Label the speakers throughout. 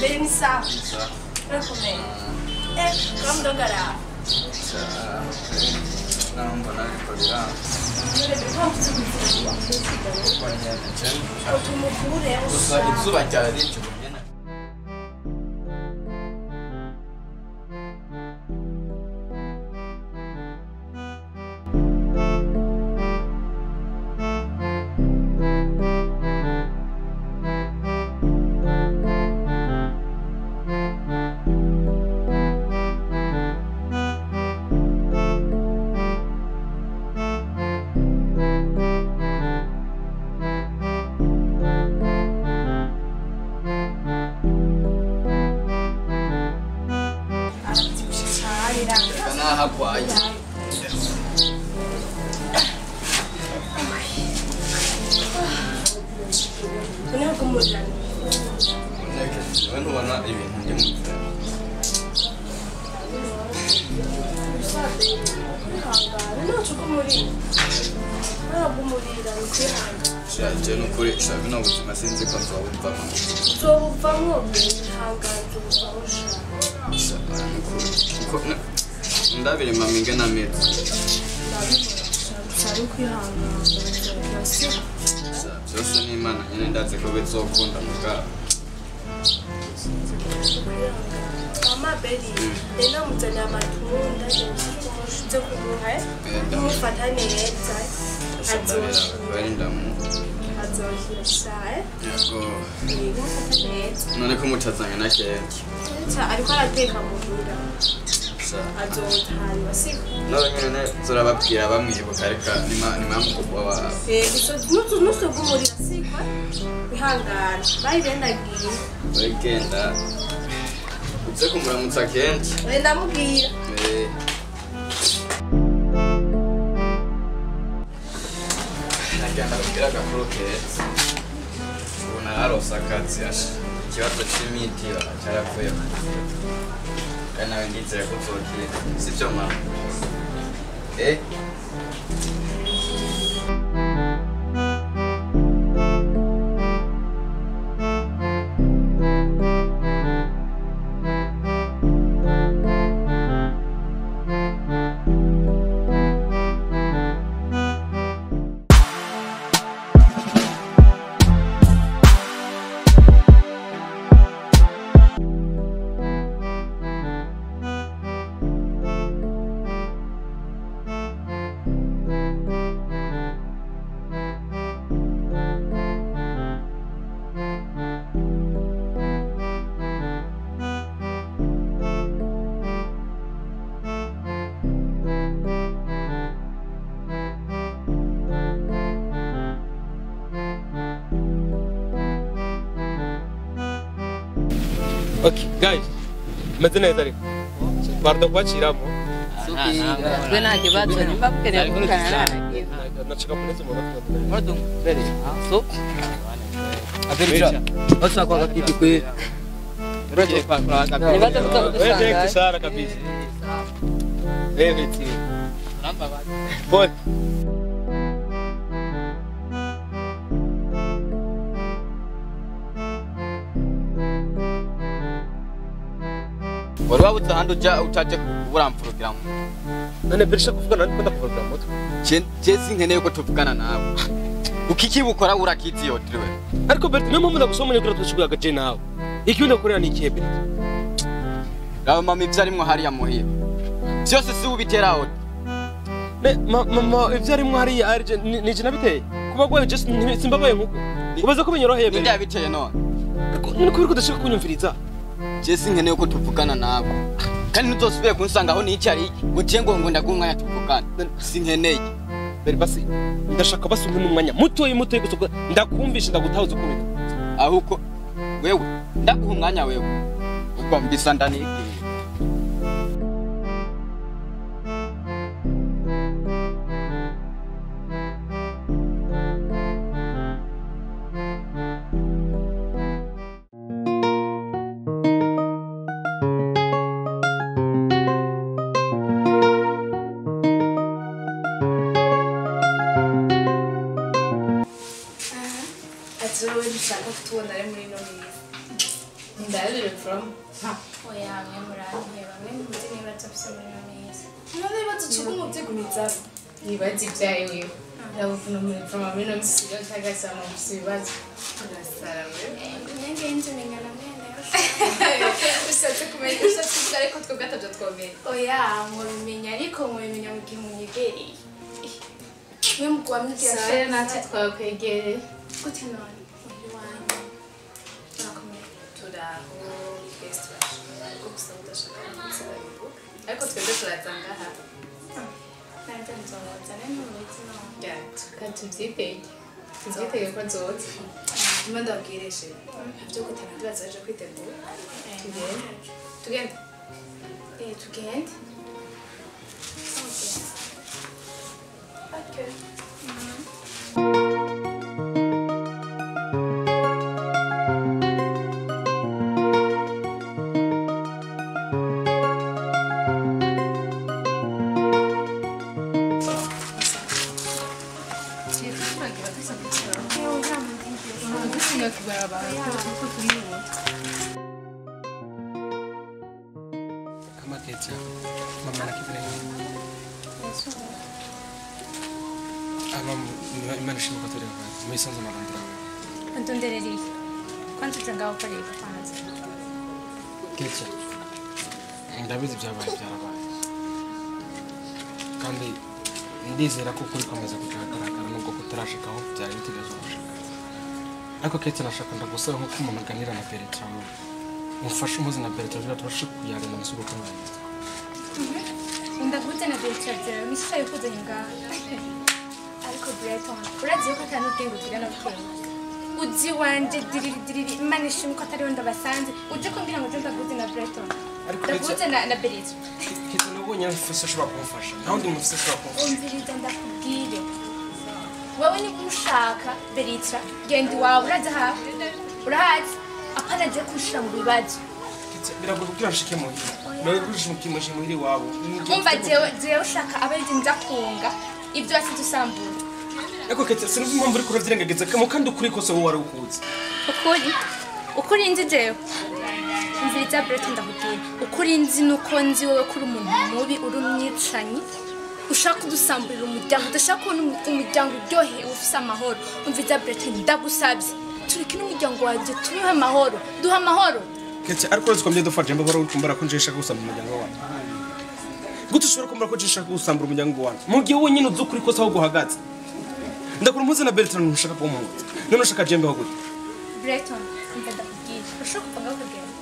Speaker 1: Mbere ni sawa. Urakomeye. Uramudogara.
Speaker 2: Naomba nabikorera. Gusa izuba ryari ricuye. Byose ni Imana nyine ndazi ko bizokunda mugabo.
Speaker 1: Mama Beri, ndamuzana amatunda nje kumuha mufata neza azohira sae.
Speaker 2: Yego. None ko mutazanye na keke.
Speaker 1: Ariko arateka muhira. Azotahanywa siko.
Speaker 2: None nyine zurababwira bamwibuka reka ni mama wawe.
Speaker 1: Nusogumurira siko. Wihangana. Bari bendagiye.
Speaker 2: Bagenda. Uze kumuramutsa kenshi.
Speaker 1: Ndamubwira.
Speaker 2: Nagenda kubwira agakuru keza. Ubu nararose akazi ikibazo c'imiti cyarapfuye. Kandi nawe ndizera ko uzokira. Sivyo mama?
Speaker 3: Okay, guys, meze neza ariko pardon kwakiramo
Speaker 4: twe nta kibazo nimba mukeneye kuvugana nta
Speaker 3: nashaka kuneza umuntu
Speaker 4: pardon bere so
Speaker 5: Averija basa kwa kipi kwe
Speaker 4: nibaza kudusanga
Speaker 3: sana kabisa everything Paul
Speaker 2: Wari wabuze ahandi uja utaje kuburamfurukira mu.
Speaker 3: None berisha kuvugana ndiko ndakuvugana moto.
Speaker 2: Je sinkeneye ko tuvugana nawe. Ukikibukora urakizi yotiriwe.
Speaker 3: Ariko Bert niyo mpamvu ndagusoma nyakuri twashikuye agaje nawe. Iki ndakorera ni ikihe Bert?
Speaker 2: Raba mama ivyo arimwo hariya muhira. Vyose si ubiteraho.
Speaker 3: Ne mama ivyo arimwo hariya arije nije nabiteye. Kuba gwaye just simbabaye nkuko. Ubaza ko binyoroheye Bert.
Speaker 2: Ninde yabiteye none?
Speaker 3: None kubera ko udashaka kunyumviriza.
Speaker 2: Je sinkeneye ko tuvugana nawe. Kandi ntuzosubire kunsanga aho nicari ngo ngo ngo ndaguha umwanya tuvugana. Sinkeneye.
Speaker 3: Beri basi ndashaka basi umpe umwanya mutoyi mutoyi gusa ndakumvisha ndagutahuza uko bita.
Speaker 2: Ahuko wewe ndaguha umwanya wewe. Ubwo mbisa ndanigiye.
Speaker 6: Dushaka kutubona ari muri ino minsi. Ndabire from.
Speaker 1: Oya mwe muranteba mwe ntuzi n'ibibazo mfise muri ino minsi.
Speaker 6: None ibibazo ucuguma uvyigumiza. Ibibazo ivyawe wewe. Ndabuvuna muri from muri ino minsi rero utagasama mufise ibibazo. Urasara wewe.
Speaker 1: Imyenge y'inzu mengana mwene.
Speaker 6: Ushatse kumenya ushatse kuvuga ariko twebwe atavyo twomenya.
Speaker 1: Oya mubimenya ariko mubimenya mu gihe munyegereye. Mwe mugwa mubwira
Speaker 6: Sawa natwe twakwegereye.
Speaker 1: Gute none? Muhira iwanyu. Murakomeye.
Speaker 6: Turaho twese turashobora ariko gusa udashaka kuzibabivuga. Ariko twebwe turaza ngaha.
Speaker 1: Nanjye nzoza ntubizi none.
Speaker 6: Ya, tuvyitege. Tuvyitege ko nzoza. Nyuma ndabwireshe. Ivyo gutana ndibaza baje kwitegura. Tugende. Tugende.
Speaker 1: Tugende. Okay.
Speaker 3: Kama Ketia, mama na kipira nini? Ama imana shima kwa tere kwa mwisanzo marandira.
Speaker 1: Ntondereri. Kwanza tanga ukore kwanza.
Speaker 3: Ketia, ndabizi byabaye byarabaye. Kandi ndizera ko kuri komeza kugaragara nubwo kutarashikaho byari bitegereje gushika. Ariko Ketia nashaka ndagusaba nko umuntu aganira na Bertrand. Umfashe umuzi na Bertrand turashaka kuyagana amasura uko mwagize.
Speaker 1: Ndaguze na Bertrand misha yokuzanye ngaha. Ariko Bertrand urazi yuko atanu ubwenge ugira na bukeye. Uzi wanje diriri diriri Imana ishimwe ko atariho ndabasanze uje kumbwira ngo ndaguze na Bertrand. Ndaguze na Bertrand.
Speaker 3: Ketia nubonye mfise ushobora kumfasha. Nta wundi mufise ushobora kumfasha.
Speaker 1: Umviriza ndakubwire. Wewe ni ushaka Bertrand genda iwawe uraza hafi. Urahazi apana je kushira mu bibazo.
Speaker 3: Biragoye kugira nshike muhira. Biragoye kugira muhira iwabo.
Speaker 1: Umva jewe ushaka abarije nza kunga ibyo wasize usambura.
Speaker 3: Ariko Ketia sinzi impamvu uri kuravyirengagiza kandi ukuri kose wowe wari ukuzi.
Speaker 1: Ukuri? Ukuri nzi jewe. Umviriza Bertrand ndakubwira. Ukuri nzi nuko nzi wowe kuri umuntu mubi uri umwicanyi. Ushaka kudusamburira umuryango, udashaka kubona umuryango uryoheye ufise amahoro. Umviriza Bertrand ndagusabye. Tureke n'umuryango wanje tubeho amahoro. Duha amahoro.
Speaker 3: Ketia ariko urazi ko mbyedufashe mbabara uri ko nje gusamba umuryango wanjye. Gute ushobora kumbara ko nje gusambura umuryango wanjye? Mu gihe wenyine uzi ukuri kose aho guhagaze. Ndakora umuzi na Bertrand ntushaka kumuhuza. None ushaka jembe aho gute?
Speaker 1: Bertrand, umva ndakubwira. Ushaka kuva ngaho ukagenda.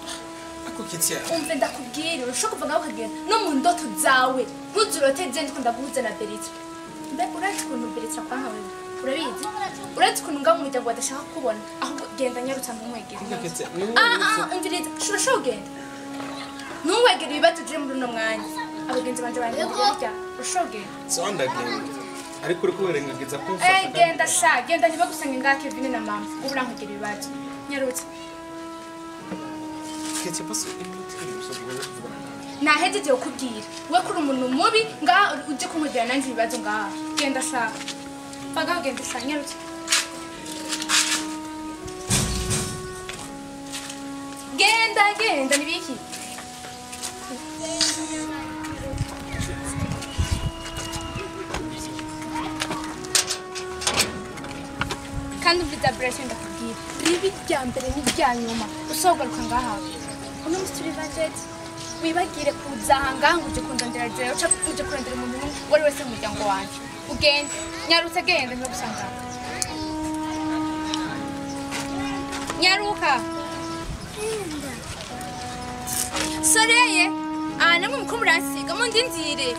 Speaker 3: Ariko Ketia,
Speaker 1: umva ndakubwira, ushaka kuva ngaho ukagenda. No mu ndoto zawe ntuzurote je ndiko ndaguhuza na Bertrand. Mbega urazi ukuntu Bertrand akwanka wewe? Urabizi? Urazi ukuntu ngaho umuryango badashaka kubona ahubwo genda nyarutsa ntumwegere. Umviriza, ushobora kugenda. Ntuwegere ibibazo uje muri uno mwanya. Abagenzi banje banje burya ushobora kugenda.
Speaker 3: So ndagenda. Ariko uri kubirengagiza ko mfasha.
Speaker 1: Genda sha, genda ntibagusanga ngaha Kevin na mama. Ubu urankugera ibibazo. Nyarutsa.
Speaker 3: Ketia basi imiti.
Speaker 1: Nahejeje kukubwira. We kuri umuntu mubi ngaha uje kumugirana nanje ibibazo ngaha. Genda sha. Baga genda sha nyarutsa. Genda genda nibiki. Kandi umviriza Bertrand ndakubwira. Ribi rya mbere n'irya nyuma usogaruka ngaha. Uno musi turi budget. Wibagire kuza ngaha ngo uje kundondera jewe uca uje kurondera umuntu wari wese mu muryango wanje. Ugende nyarutse genda ntibagusanga. Nyaruka. Soreye, namwe muko muransiga mundindire.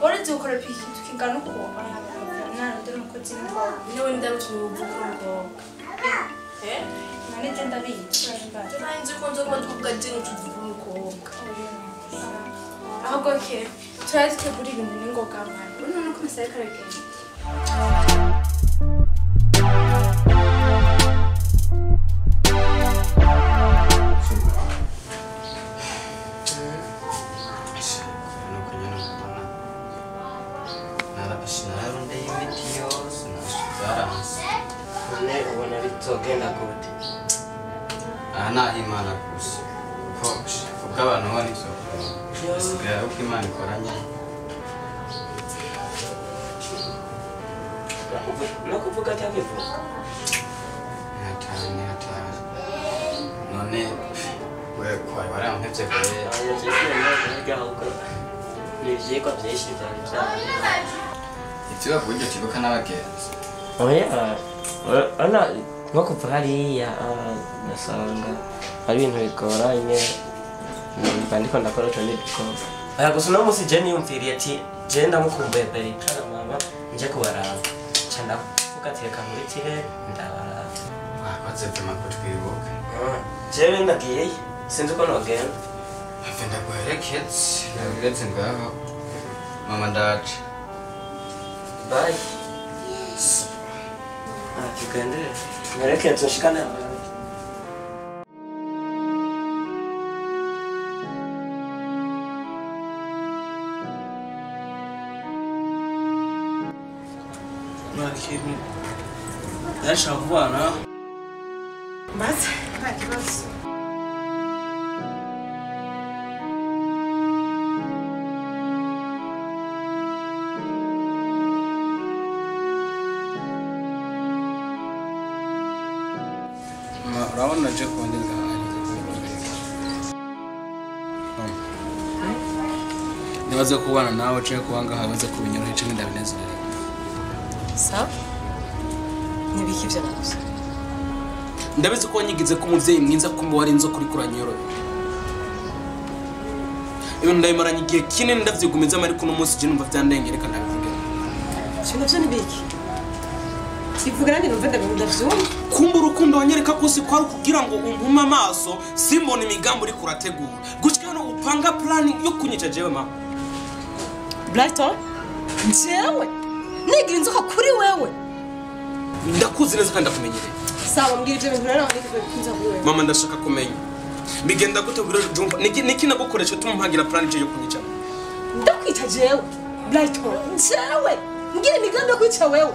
Speaker 1: Uretse gukora piki tukingana uko narondera umukozi n'umukobwa.
Speaker 6: Niwe ndarutumye uvuga umukobwa.
Speaker 1: None je ndabizi.
Speaker 6: Nzi ko nzoguma tuvuga je ntuvuga umukobwa.
Speaker 1: Ahubwo ke turazi tegura ibintu n'ingoga mwana. Urabona uko amasaha ariko aragenda.
Speaker 7: Ubona bizogenda gute?
Speaker 2: Aha naho Imana gusa kuko kubw'abantu bo nivyo bisigaye uko Imana ikoranye.
Speaker 7: No kuvuga atabivuga.
Speaker 2: Ni hatari. None we kwawe warampevye kure.
Speaker 7: Ni ivyigwa vyinshi vyari vyabaye.
Speaker 2: Ivyo bavuga iryo kibuka n'abagenzi.
Speaker 7: Oya, ana nko kuva hariya nasanga ari ibintu bigoranye mba ndiko ndakora utundi dukorwa. Oya gusa uno musi je niyumviriye ati je ndamukumbuye Bertrand na mama nje kubaraba. Nca ndavuga ati reka nkurikire ndabaraba.
Speaker 2: Wakoze vuma kutwibuka.
Speaker 7: Jewe ndagiyeyo sinzi uko nogenda.
Speaker 2: Have ndaguherekeze ndaguhereze ngaho mama ndaje.
Speaker 7: Bye. Tugende mperekeze nshikane abantu.
Speaker 3: Nta kintu ndashaka kubana.
Speaker 6: Mbaze nta kibazo.
Speaker 3: Urabona je kundi ngahari. Nibaze kubana nawe cyo kubanga habaze kubinyorohe cyo ndabinezerewe.
Speaker 6: Sawa? Nibiki ivyo navuze?
Speaker 3: Ndabizi ko wanyigize ko umuvyeyi mwiza kumba wari inzo kuri kuranyorohe. Ibintu ndabimaranye igihe kinini ndavyigumiza ariko uno munsi je numva vyandengereka ndabivuge.
Speaker 6: Ivyo navyo nibiki? Ivuga nanjye numva ndavyumva.
Speaker 3: Kumba urukundo wanyereka ko si kwari kugira ngo umpume amaso simbone imigambi uri kurategura. Gushika no upanga planning yo kunyica jewe mama.
Speaker 6: Brighton, jewe nigira inzoka kuri wewe.
Speaker 3: Ndakuzi neza kandi ndakumenyereye.
Speaker 6: Sawa mbwira ivyo bintu rero nandike inzoka kuri wewe.
Speaker 3: Mama ndashaka kumenya. Bigenda gute kugira jumpa niki nagukoresha tumumpagira plan je yo kunyica.
Speaker 6: Ndakwica jewe. Brighton, jewe ngira imigambi yo kwica wewe.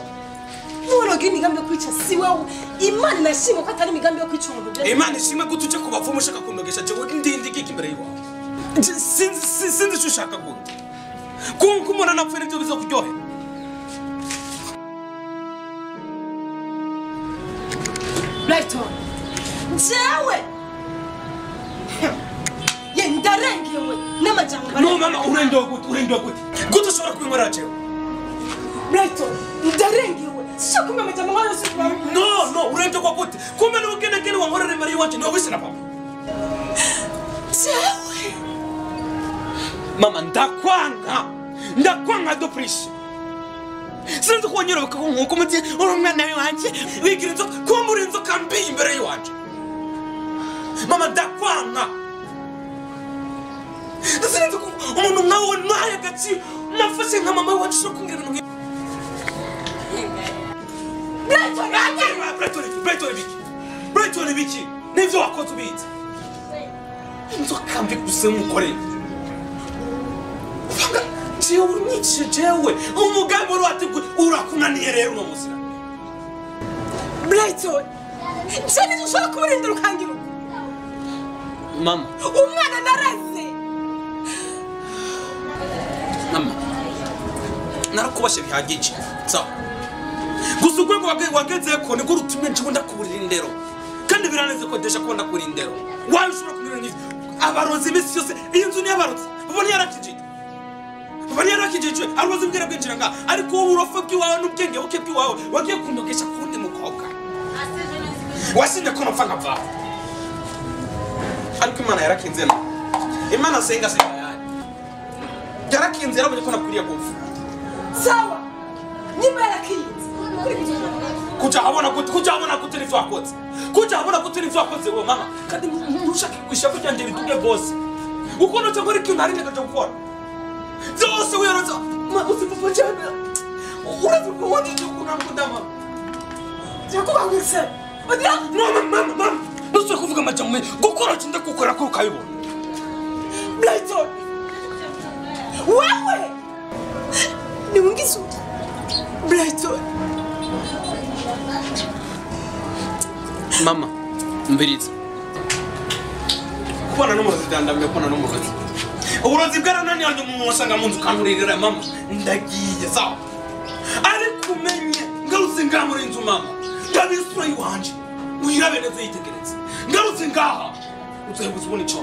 Speaker 6: Nuroga imigambi yo kwica si wewe. Imana inashimwe ko atari imigambi yo kwica umuntu.
Speaker 3: Imana ishimwe gute uje kubavuma ushaka kundogesha jewe ndindi kiki imbere yiwawe. Sinzi ico ushaka gute. Kunku umuntu anapfa nivyo bizokuryohera.
Speaker 6: Brighton, jewe ye ndarengewe n'amajambo.
Speaker 3: No mama urendewe gute urendewe gute. Gute ushobora kubinkorera jewe?
Speaker 6: Brighton, ndarengewe. Sio kumbe amajambo nkayo si kwa.
Speaker 3: No urendewe gute? Kumbe n'ubugenegene wankorera imbere y'iwacu niwe wise na papa.
Speaker 6: Jewe
Speaker 3: mama ndakwanga. Ndakwanga do prishe. Sinzi ko wanyoroka nkuko umuti uri umwana wanje wigira inzoka kumbura inzoka mbi imbere y'iwacu. Mama ndakwanga. Sinzi ko umuntu nkawe ntaye agaciro nafashe nka mama wacu so kumbwira ibintu. Brighton biki? Brighton biki? Nivyo wakoze ubizi. Inzoka mbi gusa nkukorera. Jewe unyice jewe umugambi wari wateguye urakunaniye rero uno muzira.
Speaker 6: Brighton, je ntidushobora kuburindira ukangira uko.
Speaker 3: Mama,
Speaker 6: umwana naraze.
Speaker 3: Mama, narakubashe bihagije. Sawa. Gusa urwego wagezeko niko rutumye nje ndakuburira indero. Kandi biraneze ko desha ko ndakuburira indero. Wawe ushobora kumbwira nk'ivyo. Abarozi imisi yose iyi nzu ni y'abarozi. Ubona yarakijije. Ubona yarakijije arozi mbwira bwinjira nga ariko wowe urofa bw'iwawe n'ubwenge buke bw'iwawe wagiye kundogesha kundi mukobwa. Wasinze ko nopfa nkapfa. Ariko Imana yarakinze na. Imana senga senga yani. Yarakinze yarabonye ko nakwiriye gupfa.
Speaker 6: Sawa. Nyuma yarakinze.
Speaker 3: Kuja habona gute kuja habona gute nivyo wakoze. Kuja habona gute nivyo wakoze wewe mama. Kandi ntushake kwisha kugira bituge bose. Uko no cyangwa ikintu hari ntegereje gukora. Zose wiyorotsa ma usipfa cyane. Urazi ko wanje kunakunda mama.
Speaker 6: Yakubangutse. Odia
Speaker 3: mama mama mama. Ntushobora kuvuga amajambo menshi. Gukora cyo ndakukora ko ukabibona.
Speaker 6: Brighton. Wewe. Ni ungize uko. Brighton.
Speaker 3: Mama, mbiriza. Kubana n'umurozi byandamye kubana n'umurozi. Uburozi bwarananiranye umuntu wasanga mu nzu kanturirira mama. Ndagiye sawa. Ariko umenye ngarutse ngaha muri inzu mama. Ndabisura iwanje. Uyirabe neza yitegereze. Ngarutse ngaha. Uzoheba ubona ico.